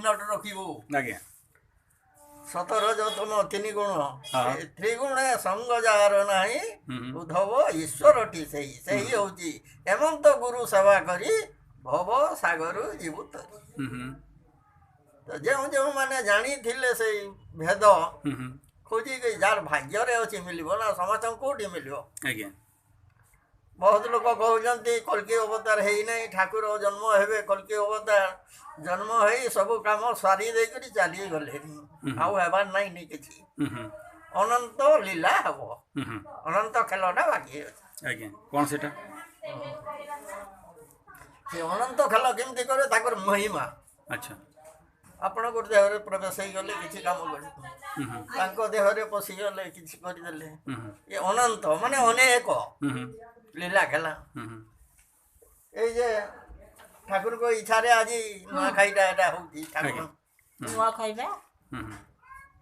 ରଖିବୁ। ଆଜ୍ଞା। ସତର ଯତନ ତିନି ଗୁଣ, ତ୍ରିଗୁଣେ ସଙ୍ଗ ଯାହାର ନାହିଁ, ଉଦ୍ଧବ ଈଶ୍ୱରଟି ସେଇ ସେଇ ହଉଛି। ଏମନ୍ତ ଗୁରୁ ସେବା କରି ଭବ ସାଗରୁ ଯିବୁ ତରି। ତ ଯେଉଁ ଯେଉଁମାନେ ଜାଣିଥିଲେ ସେଇ ଭେଦ ଖୋଜିକି, ଯାହାର ଭାଗ୍ୟରେ ଅଛି ମିଳିବ ନା, ସମସ୍ତଙ୍କୁ କୋଉଠି ମିଳିବ? ଆଜ୍ଞା। ବହୁତ ଲୋକ କହୁଛନ୍ତି କଳ୍କୀ ଅବତାର ହେଇନାହିଁ, ଠାକୁର ଜନ୍ମ ହେବେ। କଳ୍କୀ ଅବତାର ଜନ୍ମ ହେଇ ସବୁ କାମ ସାରି ଦେଇକରି ଚାଲିଗଲେଣି, ଆଉ ହେବାର ନାହିଁ ନି କିଛି। ଅନନ୍ତ ଲୀଳା ହବ, ଅନନ୍ତ ଖେଳଟା ବାକି ଅଛି। ଆଜ୍ଞା, କ'ଣ ସେଟା? ସେ ଅନନ୍ତ ଖେଳ କେମିତି କରେ, ତାଙ୍କର ମହିମା। ଆଚ୍ଛା। ଆପଣଙ୍କ ଦେହରେ ପ୍ରବେଶ ହେଇଗଲେ କିଛି କାମ କରି, ତାଙ୍କ ଦେହରେ ପଶିଗଲେ କିଛି କରିଦେଲେ। ଏ ଅନନ୍ତ ମାନେ ଅନେକ ଲୀଳା ଖେଳା। ଏଇ ଯେ ଠାକୁରଙ୍କ ଇଚ୍ଛାରେ ଆଜି ନୂଆଖାଇଟା ଏଟା ହଉଛି। ଠାକୁର ନୂଆ ଖାଇବା।